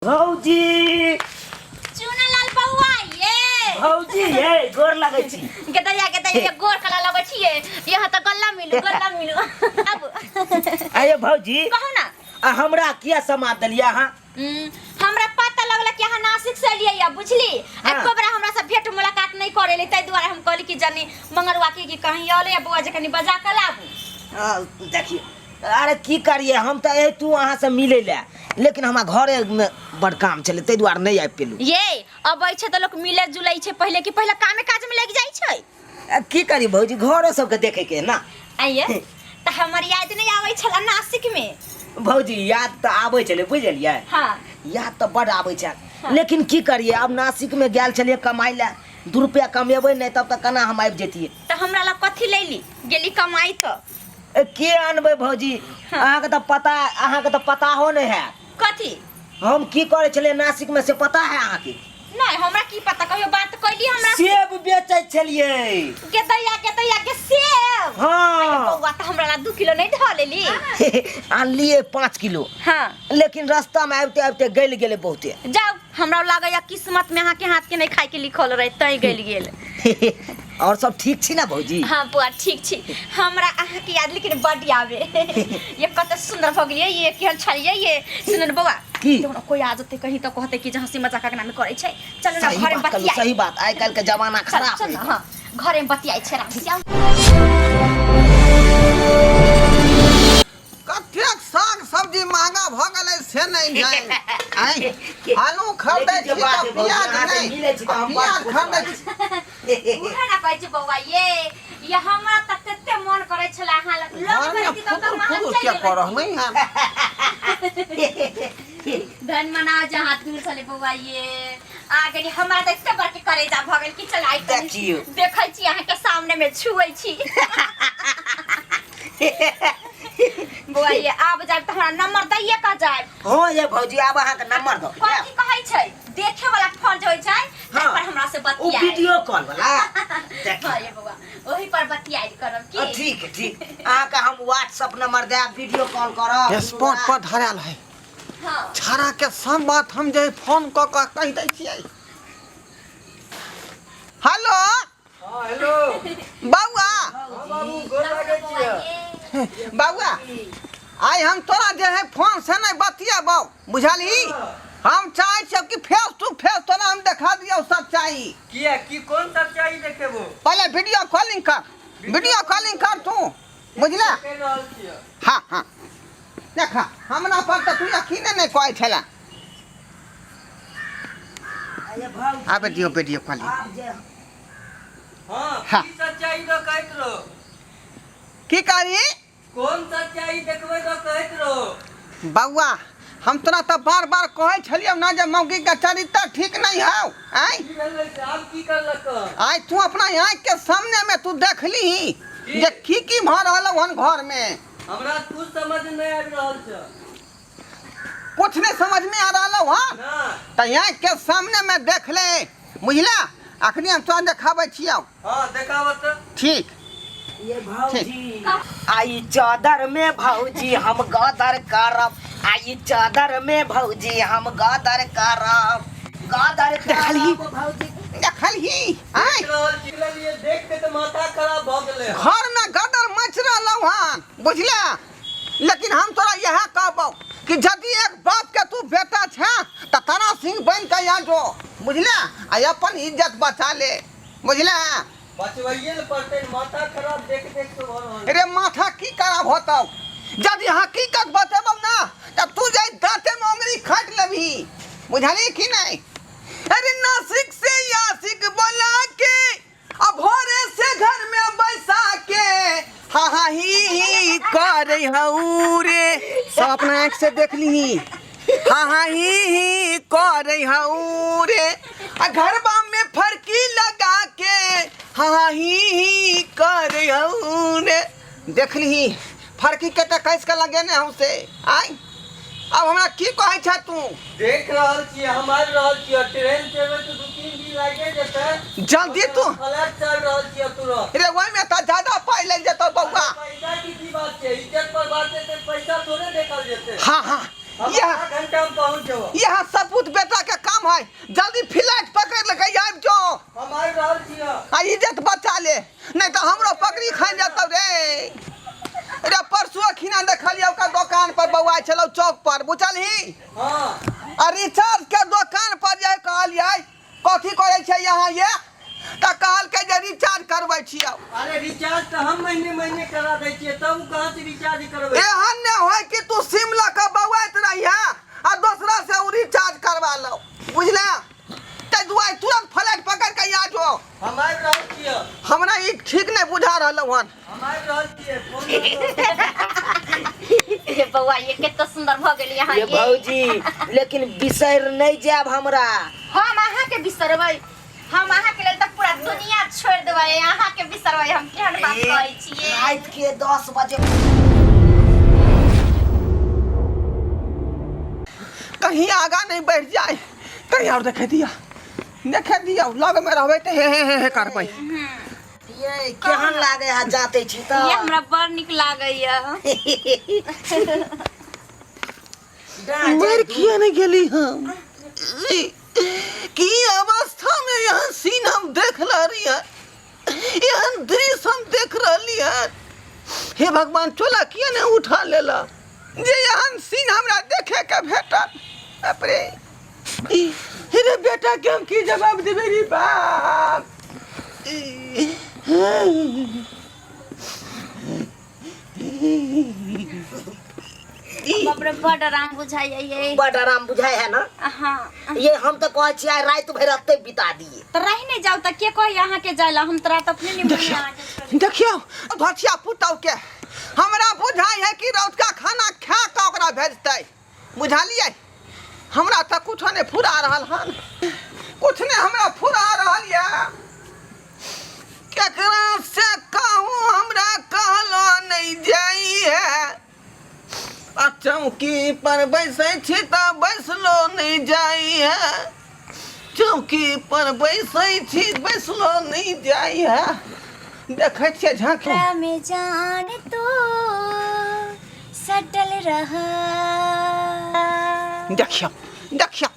भौजी। चुनालाल बौआ ये। भौजी ये गोर लगै छी। गेदैया गेदैया गोर कला लगै छियै यहाँ तऽ गल्ला मिलू गल्ला मिलू अब। अरे भौजी, कहू ना। आ हमरा किया समा देलियै अहाँ? हमरा पता लगल कि अहाँ नासिक से एलियै या बुझली। आ एको बेरा हमरा से भेंट मुलाकात नहीं करेली, ताहि दुआरे हम कहली कि जानी मंगरुआ के कि कहीं अले या बौआ जे कनी बजा के लाबू। देखियौ, अरे की करिए, हम तऽ अयतू अहाँ से मिलै लए, लेकिन हमरा घरे में बड़ काम छलै, ताहि दुआरे नहि आबि पेलहुँ। ये अबै छै तऽ लोक मिले जुलै छै पहिले, कि पहिले कामे काज में लागि जाइ छै? आ, की करी भौजी, घरो सबके देखे के है ना। आइए तऽ हमर याद नहि आबै छला नासिक में? भौजी, याद तऽ आबै छलै, बुझलियै? याद तऽ बड आबै छै, लेकिन की करिए, आब नासिक में गेल छलियै कमाइ लए, 2 रुपया कमेबै नहि तब तऽ केना हम आबि जैतियै। तऽ हमरा लग कथी लैली गेली कमाइ तऽ? ए, के अनबै भौजी? अहाँके तऽ पता, अहाँके तऽ पता हो नहि है। कथी? हम की करै छलियै नासिक में से पता है अहाँके? नहीं, हमरा की पता, कहियो बात कैली हमरा? सेब बेचै छलियै। गेदैया गेदैया के सेब? हाँ। बौआ, तऽ हमरा ला 2 किलो नहीं धऽ लेली? आनलियै 5 किलो। लेकिन रास्ता में आबिते आबिते गलि गेलै बहुते। जाउ, हमरा लागैया किस्मत में अहाँके हाथ के नहीं खाय के लिखल रहे तैं गलि गेल। और सब ठीक छी ना भौजी? हाँ बुआ, ठीक छी। हमरा अहाँके याद लेकिन बड आवे। ये कते सुंदर भऽ गेलियै ये, केहन छलियै ये। सुन बौआ। की? तोरा कोई आ जेतै कहीं तऽ कहतै कि जे हंसी मजाक अंगना में करै छै। चल ना सही घरे में बात कहलहुँ, बतियाइ। सही बात, आइ काल्हि के जमाना चल, खराब चल है। ना, हाँ, घरे में बतियाइ छै आराम से, आउ। कतेक साग सब्जी महंगा भऽ गेलै से नहि जानि। आँय, आलू खरीदै लेकिन जे छी बात तऽ है भौजी, प्याज अहाँ से नहि, मिलै छी तऽ हम प्याज बड़ खुश खरीदै छी। उहे ना कहै छी बौआ ये, ये हमरा तऽ कते मन करै छला अहाँ लग लग घरमे करै छी तब तऽ फुदुर हम अहाँ फुदुर चलि किया गेबै। कऽ रहलै हन? धन मनाओ जहाँ दूर छलै बौआ ये, आ गेली। हमरा तऽ एते बड़के करेजा भऽ गेल कि चल आइ कनी देखियौ। देखै छी अहाँके सामने में छुऐ छी। बौआ ये, आब जायब तऽ हमरा नंबर दैये कऽ जायब। हाँ ये भौजी, आब अहाँके नंबर दऽ के कथी कहै छै, देखे वाला फोन जे होइ छै ताहि पर हमरा से ओ बतियाइ। वीडियो कॉल वाला। देखियौ। हाँ ये बौआ, ओही पर बतियाइ करब की? ठीक है, ठीक। अहाँके हम व्हाट्सएप नंबर देब, वीडियो कॉल करब। स्पॉट पर धरायल है। छाड़ा के सब बात हम जे फोन कऽ कऽ कहि दै छियै। हेलो। हाँ, हेलो। बौआ। हाँ, बाबू, गोर लागै छियै। बौआ, आइ हम तोरा जे है फोन से नहि बतियेबौ, बुझलही? हम चाहै छियौ कि फेस टू फेस तोरा हम देखा दियौ सच्चाई। किया, की कोन सच्चाई देखेबो? पहले वीडियो कॉलिंग कर, वीडियो कॉलिंग कर तू, बुझला? कहि रहल छियै। हाँ हाँ, देख, हमरा पर तऽ तू यकीने नहि कहै छला। अरे भौजी, आबे दियौ वीडियो कॉलिंग। आब जे हाँ, हाँ। की सच्चाई दऽ कहैत रहो? की करी? कोन सच्चाई देखबै दऽ कहैत रहो? बौआ, हम तोरा तऽ बार बार कहै छलियौ ना जे मौगी के चरित्र ठीक नहीं हौ। आँय? की भेलै से, आब की करलक? आइ तू अपना आँखि के सामने में तू देखली की? जे की की भऽ रहल हन घर में। हमरा कुछ समझ नहीं आबि रहल छै। कुछ नहीं समझ में आ रहल हन? ना। तऽ आँखि के सामने में देख ले, बुझला? अखनी हम तोरा देखाबै छियौ। हाँ, देखाबऽ तऽ। ठीक। ये भौजी, आई चादर में भौजी हम गदर करब, आई चादर में भौजी हम गदर करब, गदर देखलही? करब भौजी। देखलही? आँय? देख रहल छी, लेलियै, देख के तऽ माथा खराब भऽ गेलै। घर में गदर मच रहलौ हन, बुझला? लेकिन हम तोरा इएह कहबौ कि यदि एक बाप के तू बेटा छे तऽ तारा सिंह बनि के यहाँ जो, बुझला? आ अपन इज्जत बचा ले, बुझला? बचबैये ने पड़तै, माथा खराब देख देख के भऽ रहल। रे माथा की खराब होतौ? यदि हकीकत बतेबौ ना तऽ तू जे दाँते में उंगली काटि लेबही, बुझलही कि नहीं? अरे नासिक से यासिक बोला के आ भोरे से घर में बैसा के हा हा ही ही करे हऊ रे, सब अपना आँख से देख लीही। हा हा ही ही करे हऊ रे, आ घरबा में फरकी लगा के हा हा ही ही करे हऊ रे। देख लीही फरकी के तऽ कैस के लगेने हूँ से। आय अब हमरा की कहै छ तू? देख रहल छियै, हम आबि रहल छियै। ट्रेन से एबै तऽ 2-3 दिन लागे जेतै। जल्दी तू। फ्लैट से आबि रहल छियै तुरंत। रे ओहिमे तऽ ज्यादा पाइ लागि जेतौ बौआ। पैसा की की बात छै, इज्जत पर बात छै तऽ पैसा थोड़े देखल जेतै। हाँ हाँ, हम यहाँ आधा घंटा में पहुंच जेबो। यहाँ सपूत बेटा के काम है, जल्दी फ्लाइट पकड़ लेके आबि जाओ। हम आबि रहल छियै। आ इज्जत बचा ले, नहीं तो हमरो पकड़ी खाइ जेतौ रे। रे परसुओ खिना देखलियै ओकर दोकान पर बौआइ छलौ चौक पर, बुझलही? हाँ। आ रिचार्ज के दोकान पर जे कहलियै कथी करै छै यहाँ ये, तऽ कहलकै जे रिचार्ज करबै छियौ। अरे रिचार्ज तऽ हम महीने महीने करा दै छियै, तब उ कहाँ से रिचार्ज करबै? एहन नहि होय कि तू सिम लऽ कऽ बौआइत रहिहे आ दोसरा से उ रिचार्ज करवा लौ, बुझले? ताहि दुआरे तुरंत फ्लाइट पकड़ के यहाँ जो। हम आबि रहल छियै। हमरा ई ठीक नहि बुझा रहलौ हन। हम आबि रहल छियै, फोन हे बौआ, ये कते सुंदर भऽ गेल यहाँ ये भौजी, लेकिन बिसरि नहि जायब हमरा। हम अहाँके बिसरबै? हम अहाँके लेल तऽ पूरा दुनिया छोड़ि देबै, अहाँके बिसरबै हम? केहन बात कहै छियै? राति के 10 बजे कहीं आगा नहीं बढ़ जाए, कहीं और देखे दिया, देखे दिया, लग में रहबै तऽ हे हे हे हे करबै। ये केहन लागे है जाते छी तऽ? ये हमरा बड़ नीक लागैया। मर किया नहीं गेली हम? की अवस्था में यहाँ सीन हम देख रही है, एहन दृश्य हम देख रहली है। हे भगवान, चोला किया नहीं उठा लेला जे एहन सीन हमरा देखे के भेटल? बाप रे, रे बेटा के हम की जवाब देबै रे बाप? बाप रे, बड आराम बुझाइया ये। बड आराम बुझाय है ना? हाँ। ये हम तऽ कहै छियै आइ राति भरि एतै बिता दिए। तऽ रहि नहि जाउ तऽ के कही अहाँके जाय ला? हम तऽ रात अपने नहीं मोन अहाँके छोड़ि। देखियौ धोथिया पुतौ के, हमरा बुझाइ है कि रौतका खाना खा कऽ ओकरा भेजतै, बुझलियै? हमरा तऽ कुछो नहि फुरा रहल हन, कुछ नहि हमरा फुरा रहल यऽ। केकरा से कहूँ, हमरा कहलो नहि जाइए। आ चौकी पर बैसै छी तऽ बैसलो नहि जाइए, चौकी पर बैसै छी बैसलो नहि जाइए। देखै छियै झाँकी में जान तू सटल रहा। देखियौ देखियौ,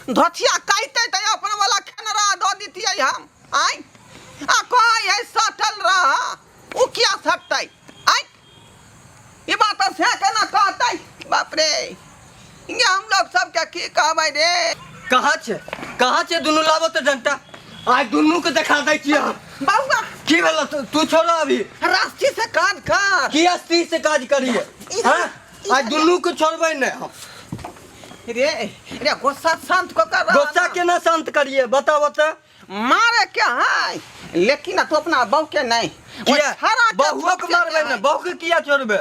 धोथिया काटतै तऽ अपन वाला खेनरा दऽ दितियै हम। आँय, आ कहै है सटल रह, ओ किया सटतै? आँय, ई बात से केना कहतै? बाप रे, ये हम लोग सबके की कहबै रे? कहाँ छै, कहाँ छै दुनू? लाबो तऽ डंटा, आइ दुनू के देखा दै छियै हम। बौआ, की भेल? तू छोड़ो अभी। रास्ती से काज कर। की अस्थिर से काज करिए? हाँ, आइ दुनू के छोड़बै नहि हम। रे रे, गुस्सा शांत कऽ कर। गुस्सा केना शांत करिए, बताबो तऽ? मारे के है, लेकिन तू अपना बहू के नहीं। ओ किया? छाड़ा के बहुओ के ठोके मारबै के ने? है। बहू के किया छोड़बै?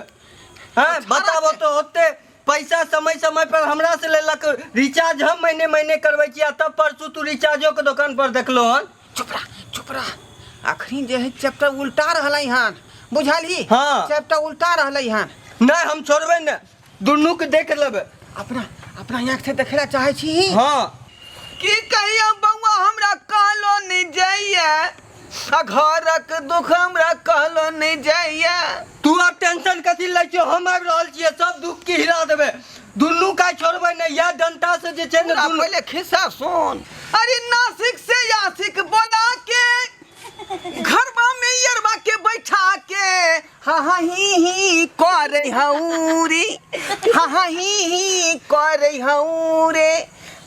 हैं, बताबो तो? ओते पैसा समय समय पर हमरा से लेलक, रिचार्ज हम महीने महीने करबै छी, आ तब परसू तू रिचार्जो के दोकान पर देखलो हन। चुप रह, चुप रह। अखनी जे है चैप्टर उल्टा रहलै हन, बुझलही? हाँ। चैप्टर उल्टा रहलै हन। नहि, हम छोड़बै ने, दुनू के देख लेबै। अपना अपना आँख से देखै ला चाहै छी? हाँ। की कहियो बौआ, हमरा कहलो नहीं जाइए, आ घरक दुख हमरा कहलो नहीं जाइए। तू आब टेंशन कथी लै छियो? हम आबि रहल छियै, सब दुख के हिला देबै। दुनू का छोड़बै ने, या डंटा से जे छै ने पूरा दुनू। पहले खिस्सा सुन। अरे नासिक से यासिक बोला के घरबा में यरबा के बैठा के हा हा ही ही करे हऊरी, हा हा ही ही करे हऊरे,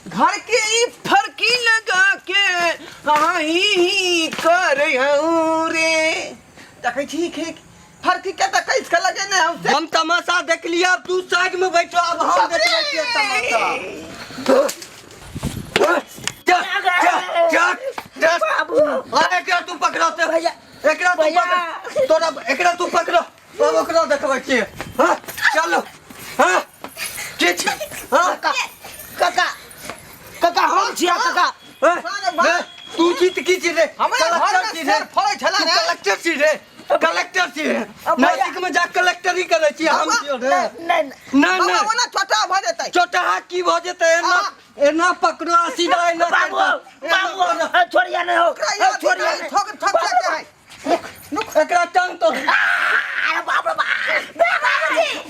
घर के ई फरकी लगा के हा हा ही ही करे हऊरे। देखै छी खेक फरकी के तऽ कैस के लगे ने हम हम तमाशा देख लिया, अब तू साइड में बैठो, अब हम देखबै छियै तमाशा। जा, जा, जा, जा। अरे एकरा तू पकड़ो ते। भैया। एकरा तू भैया। पकड़, तोरा एकरा तू पकड़ो, अब ओकरा देखबै छियै। हाँ, चलो। हाँ, की छी? हाँ? काका, काका, काका, हम छिया काका। ए, ए, तू जीत की छी रे? हमरा घर कलेक्टर में छी रे। शेर फड़ै छला तू रे। कलेक्टर छी रे, कलेक्टर छी रे। नासिक में जा कलेक्टरी करै छी हम छियो रे। नहीं। नहीं। बौआ, नहीं। ओना छोटा भऽ जेतै। चोटहा की भऽ जेतै? एना एना पकड़ो आ सीधा एना बाबू, करि दो। बाबू, छोड़िया नहीं हो। ओकरा याद छोड़िया नहीं, नहीं। ठोक ठोक के है। एकरा टांग तो। अरे बाप रे बाप,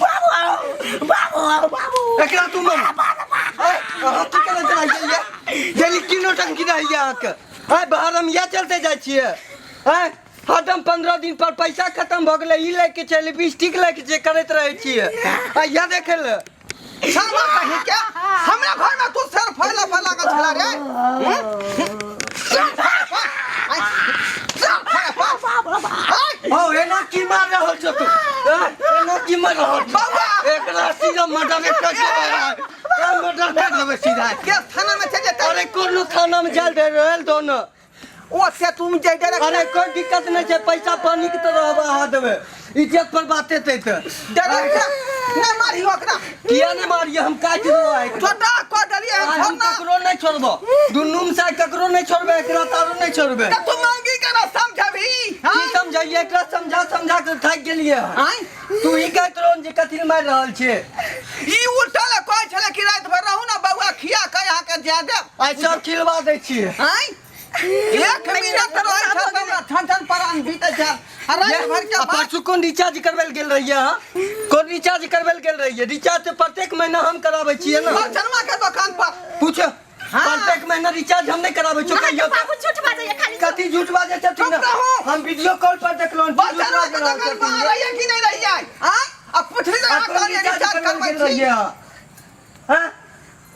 बाबू, बाबू। बाबू बाबू एकरा तू मार अहाँ की करैत रहै डेली की नौटंकी रहैया अहाँके आइ बाहर हम इएह चलते जाइ छियै आँय हरदम 15 दिन पर पैसा खत्म भऽ गेलै ई लैके छै लिपस्टिक लैके छै करैत रहै छियै आ इएह देखै लए शर्मा कहीं के हमरा घर में तू सर फैला फैला के छला रे सर फैला फैला। आइ, सर फैला फैला। आइ, हौ एना की मार रहल छौ तू आँय, एना की मार रहल छौ बौआ! एकरा सीधा मर्डर कर देबै मर्डर कर देबै सीधा केस थाना में चल जेतै अरे कोनो थाना में जायल दे रहल दो न ओ से तुम जे डरे अरे कोई दिक्कत नहीं छै पैसा पानी के तो रहब अहाँ देबै इज्जत पर बाते ते तऽ डरे से नहीं मारी ओकरा किया नहीं मारिए हम काटि देबो आइ छोटा को देलिए आइ हम छोड़ना ककरो नहीं छोड़बो दुनू में से ककरो नहीं छोड़बे एकरा तारो नहीं छोड़बे त तू मांगी के ना समझबी की समझाइए एकरा समझा समझा के थाकि गेलिए हन। आइ तू ही कहैत रहो जे कथी लए मारि रहल छियै ई उल्टा ले कहै छले कि राति भर रहू ना बौआ खिया के यहाँ के जा देब आइ सब खिलवा दै छियै आइ एक मिनट रहै छै तऽ हमरा ठन ठन परान बीतै छै आ राति भर के आ बाद परसू कोन रिचार्ज करबै लए गेल रहियै अहाँ कोन रिचार्ज करबै लए गेल रहियै रिचार्ज तऽ प्रत्येक महीना हम कराबै छियै ने बचनमा के दुकान पर पूछो हाँ। प्रत्येक महीना रिचार्ज हम नहीं कराबै छियै अहाँके कहियो तऽ। बाबू झूठ बाजैया खाली कथी झूठ बाजै छथिन चुप रहू। हम वीडियो कॉल पर देखलहुँ झूठ बचनमा बाजि के रहल दुकान पर छथिन रहियै कि नहि रहियै आइ आ पुछली तऽ आ अहाँ कोन कहलियै रिचार्ज रिचार्ज करबै लए करबै गेल छी रहियै अहाँ हाँ?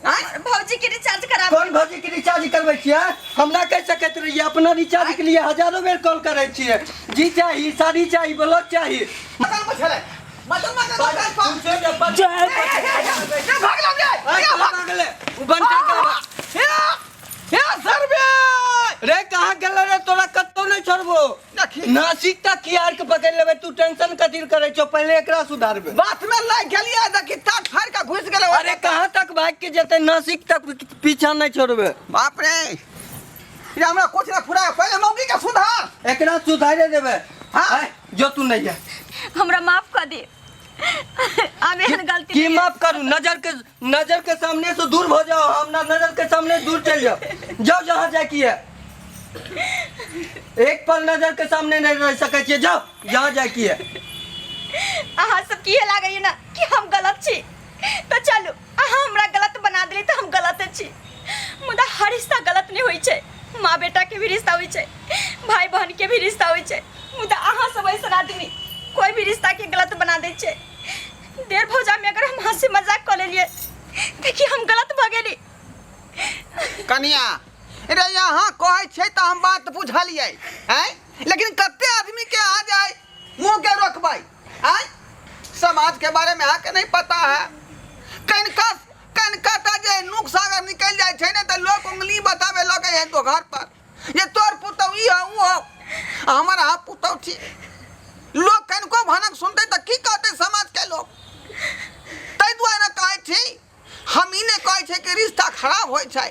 आँय? भौजी के रिचार्ज करा कोन भौजी के रिचार्ज करबै छियै हमरा कहि सकैत रहियै अपना रिचार्ज के लिए हजारों बेर कॉल करै छियै जी चाही साड़ी चाही ब्लाउज चाही मटन मछले मटन मछले दुकान पर पूछो जे पर- जय ए, भागलो रे आइ ए, कहाँ भाग- भागलै? उ बंटा के ए, ए, सरबे रे कहाँ गेलै रे तोरा कतौ नहि छोड़बो देखी नासिक तक कियार के पकड़ लेबै तू टेंशन कथी करै छौ पहिले एकरा सुधारबै बात में लाग गेलियै देखी ताट फाड़ के घुस गेलै अरे कहाँ तक भाग के जेतै नासिक तक पीछा नहीं छोड़बै बाप रे ये हमरा कुछ ना फुराय पहिले मौगी के सुधार एकरा सुधारे देबै हाँ। आय, जो तू नहीं जा हमरा माफ कर दे आब एहन गलती की नहीं माफ करू नजर के सामने से दूर हो जाओ हम ना नजर के सामने दूर चल जाओ जाओ जहाँ जाए की है एक पल नजर के सामने नहीं रह सकै छियै जाओ जहाँ जाए की है अहाँ सब की लागैया ना कि हम गलत छी तऽ चलू अहाँ हमरा गलत बना देली तऽ हम गलत छी मुदा हर रिश्ता गलत नहीं होइ छै माँ बेटा के भी रिश्ता होइ छै भाई बहन के भी रिश्ता होइ छै मुदा अहाँ सब ऐसन आदमी कोई भी रिश्ता के गलत बना दै छै देर भौजा में अगर हम हंसी मजाक कऽ लेलियै तऽ की हम गलत भऽ गेली कनिया रे यहाँ कहै छै तऽ हम बात बुझलियै आँय लेकिन कते आदमी के आ जाय मुँह के रोकबै आँय समाज के बारे में अहाँके नहीं पता है कनिका कनिका तऽ जे नुक सागर निकलि जाइ छै ने तऽ लोक उंगली बताबे लगै है तो घर पर जे तोर पुतहु ई हौ उ हौ आ हमर अहाँ पुतहु छी लोक कनिको भनक सुनतै तऽ की कहतै समाज के लोक ताहि दुआरे कहै छी हम ई नहि कहै छै कि रिश्ता खराब होइ छै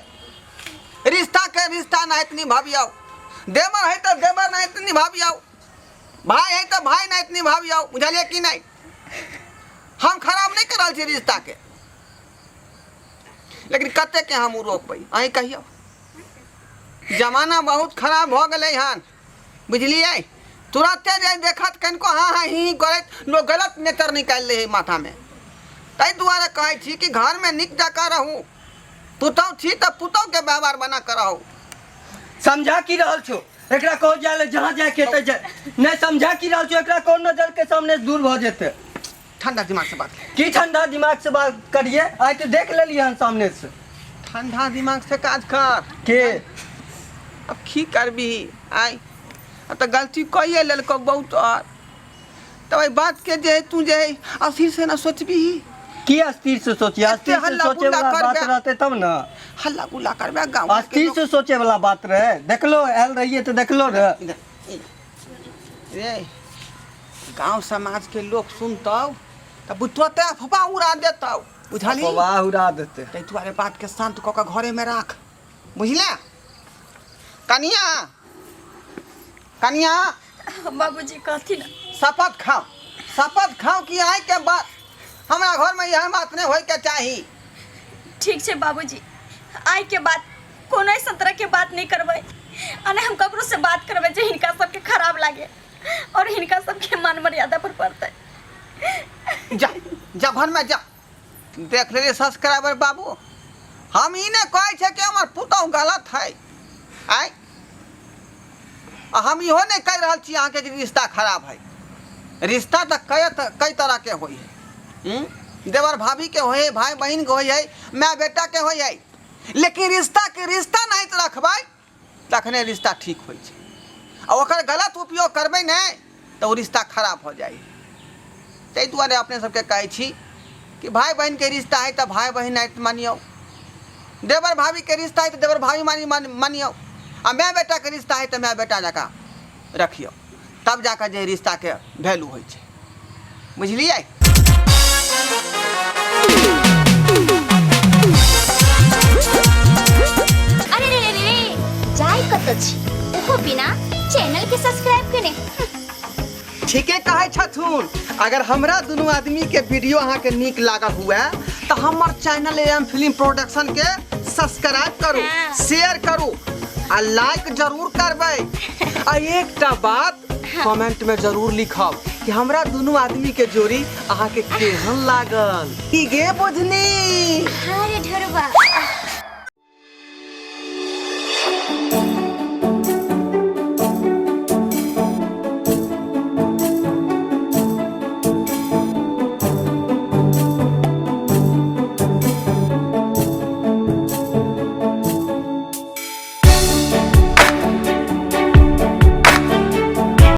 रिश्ता के रिश्ता नाहित निभाबियौ देवर है तऽ देवर नाहित निभाबियौ भाय है तऽ भाय नाहित निभाबियौ बुझलियै कि नहि हम खराब नहि कर रहल छी रिश्ताके लेकिन कतेकके हम ओ रोकबै अहीं कहियौ जमाना बहुत खराब भऽ गेलै हन बुझलियै तुरते जे देखत कनिको हाँ हाँ ही ही करैत लोक गलत नेतर निकालि लै हइ माथामे ताहि दुआरे कहै छी कि घरमे नीक जकाँ रहू पुतहु छी तऽ पुतहुके व्यवहार बना कऽ रहू समझा की रहल छो एकरा कहो जाय ले जहाँ जाय के ते जाय नहीं समझा की रहल छो एकरा कहो नजर के सामने से दूर भऽ जेतै ठंडा दिमाग से बात कर। की ठंडा दिमाग से बात करिए आइ तो देख लेलिए हन सामने से ठंडा दिमाग से काज कर के अब की करबी आइ अब तऽ गलती कइए लेलकौ बहुत और तऽ ओहि बात के जे है तू जे है अस्थिर से ना सोचबी की अस्थिर से सोचिए एते अस्थिर से हल्ला सोचे गुल्ला वाला बात करबे। रहते तब ना हल्ला गुल्ला करबे गाँव के अस्थिर लोग- से सोचे वाला बात रहे देखलो आयल रहिए तो देखलो रहे इधर, इधर। रे गाँव समाज के लोग सुनतौ तऽ बुतोते अफवाह उड़ा देतौ बुझलही अफवाह उड़ा देते ताहि दुआरे बात के शांत कऽ कऽ घरे में राख बुझले कनिया कनिया बाबूजी कहथिन शपथ खाओ शपथ खाओ कि आइ के बाद हमरा घर में यह बात नहीं होय के चाही ठीक छै बाबूजी आइ के बाद कोनो ऐसन तरह के बात नहीं करबै आ नहि हम ककरो से बात करबै जे हिनका सबके खराब लागे और हिनका सबके मान मर्यादा पर पड़तै जा जा घर में जा। देख लेलियै सब्सक्राइबर बाबू, हम ई नहि कहै छै कि हमर पुतहु गलत है, आँय, आ हम इहो नहि कहि रहल छी अहाँके कि रिश्ता खराब है। रिश्ता तऽ कई कई तरहके होइ है, हूँ? देवर भाभीके होइ है, भाय बहिनके होइ है, माय बेटाके होइ है, लेकिन रिश्ताके रिश्ता नहि तऽ रखबै तखने रिश्ता ठीक होइ छै, आ ओकर गलत उपयोग करबै ने तऽ ओ रिश्ता खराब भऽ जाइ है। ताहि दुआरे अपने सबके कहै छी कि भाय बहिनके रिश्ता है तऽ भाय बहिन नाहित मानियौ, देवर भाभीके रिश्ता है तऽ देवर भाभी मानि मानियौ, आ माय बेटाके रिश्ता है तऽ माय बेटा जकाँ रखियौ, तब जाकऽ जे रिश्ताके वैल्यू होइ छै। बुझलियै? अरे रे रे रे, जाय कत छी ओहो बिना चैनल के सब्सक्राइब केने। ठीके कहै छथुन। अगर हमरा दुनू आदमी के वीडियो अहाँके नीक लागल हुए तऽ हमर चैनल एम फिल्म प्रोडक्शन के सब्सक्राइब करू, शेयर करू आ लाइक जरूर करबै। आ एकटा बात कमेंट में जरूर लिखब कि हमरा दुनू आदमी के जोड़ी अहाँके केहन लागल। की गे बुझनी? हाँ रे ढोरबा।